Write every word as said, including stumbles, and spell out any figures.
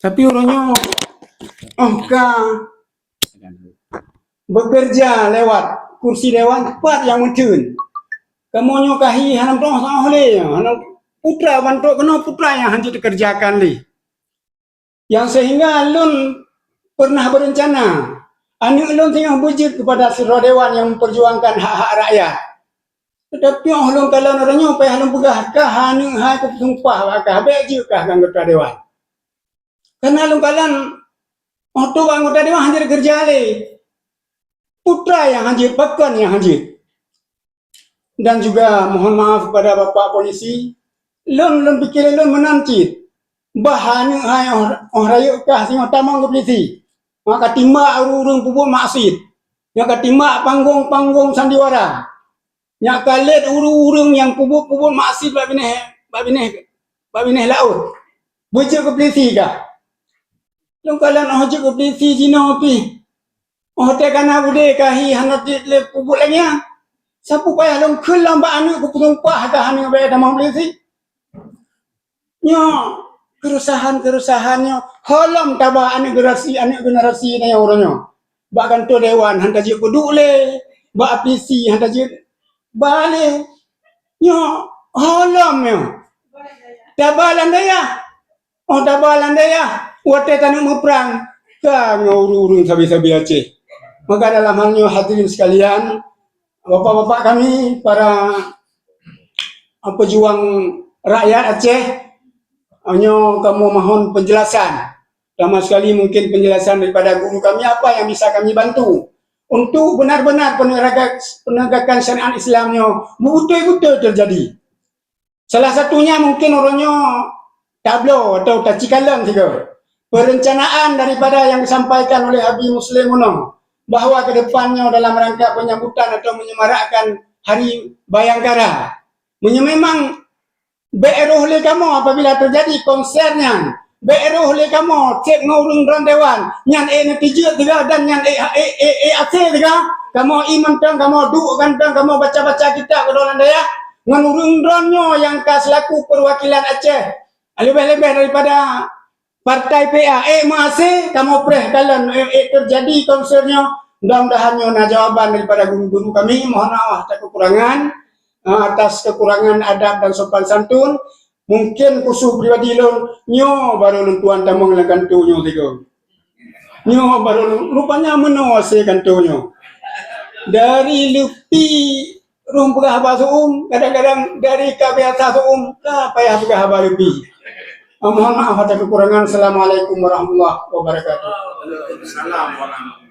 Tapi uroe nyoe, oh ka bekerja lewat kursi dewan, pat nyang meuteun. Kamoe nyoe ka hi hana meutuah saboh lé, hana putra bantok keunoe putra nyang hana jeuet teukeureujakan lé. Nyang sehingga lôn pernah berencana, aneuk lôn singoh beujeuet kepada sidroe dewan nyang memperjuangkan hak-hak rakyat. Tetapi óh lôn kalon uroe nyoe payah lôn peugah, kah aneuk hai kupeusumpah bak kah, bék jeuet kah keu anggota dewan. Karena lôn kalon óh trok anggota dewan hana jeuet keureuja lé. Putra nyang hana jeuet, pakon nyang hana jeuet. Dan juga mohon maaf kepada Bapak Polisi, lôn, lôn pikir lôn meunan cit. Bah aneuk hai óh, óh rayeuk kah singoh tamong keu polisi. Nyang ka timbak ureuëng-ureuëng peubuet maksiet. Nyang ka timbak panggong-panggong sandiwara. Nyang ka lét ureuëng-ureuëng nyang peubuet-peubuet maksiet bak binéh, bak binéh, bak binéh laôt. Beujeuet keu polisi kah? Lôn kalon óh jeuet keu polisi jinoe pih. Óh teuka na beudé ka hi hana jeuet lé peubuet lagée nyan. Sapeue payah lôn kheun lom bak aneuk kupeusumpah kah aneuk bék tamong polisi. Nyoe, keresahan-keresahan nyoe, holom taba aneuk generasi, aneuk generasi nyoe uroe nyoe. Bak kantô dewan han tajeuet peuduek lé, bak A P C han tajeuet ba lé. Nyoe, holom nyoe. Taba lam dayah. Óh taba lam dayah, watée taneuk meuprang, ka ngon ureuëng-ureuëng sabe-sabe Aceh. Maka dalam hal nyoe hadirin sekalian, bapak-bapak kami, para pejuang rakyat Aceh, nyoe kamoe mohon penjelasan. Pertama sekali mungkin penjelasan daripada guru kami, apa yang bisa kami bantu untuk benar-benar penegak-, penegakan syariat Islam nyoe beutôi-beutôi terjadi. Salah satunya mungkin uroe nyoe tablo atau tacikalon sigoe. Perencanaan daripada yang disampaikan oleh Habib Muslim Uno bahwa ke depan nyoe dalam rangka penyambutan atau menyemarakkan Hari Bayangkara. Meunyoe memang bék roh lé kamoe apabila terjadi konser nyan, bék roh lé kamoe cék ngon ureuëng droen dewan, nyan ék neutijeuet teuga dan nyan ék, ék, ék, ék asé teuga. Kamoe ié mantong, kamoe duek gantong, kamoe baca-baca kitab keudroe lam dayah. Ngon ureuëng droen nyoe nyang ka selaku perwakilan Aceh, leubeh-leubeh daripada partai P A, ék meuasé, kamoe preh kalon, ék, ék terjadi konser nyoe. Mudah-mudahan nyoe na jawaban daripada guru-guru kami. Mohon maaf atas kekurangan, eh, atas kekurangan adab dan sopan santun. Mungkin khusus pribadi lôn, nyoe baru lôn tuan tamong lam kantô nyoe sigoe. Nyoe baru lôn, rupanya meunoe asé kantô nyoe. Dari Leupi rhom peugah haba Su'um, kadang-kadang dari ka biasa Su'um, ka payah peugah haba Leupi. Ah, mohon maaf atas kekurangan. Assalamualaikum warahmatullahi wabarakatuh. Waalaikumsalam warahmatullahi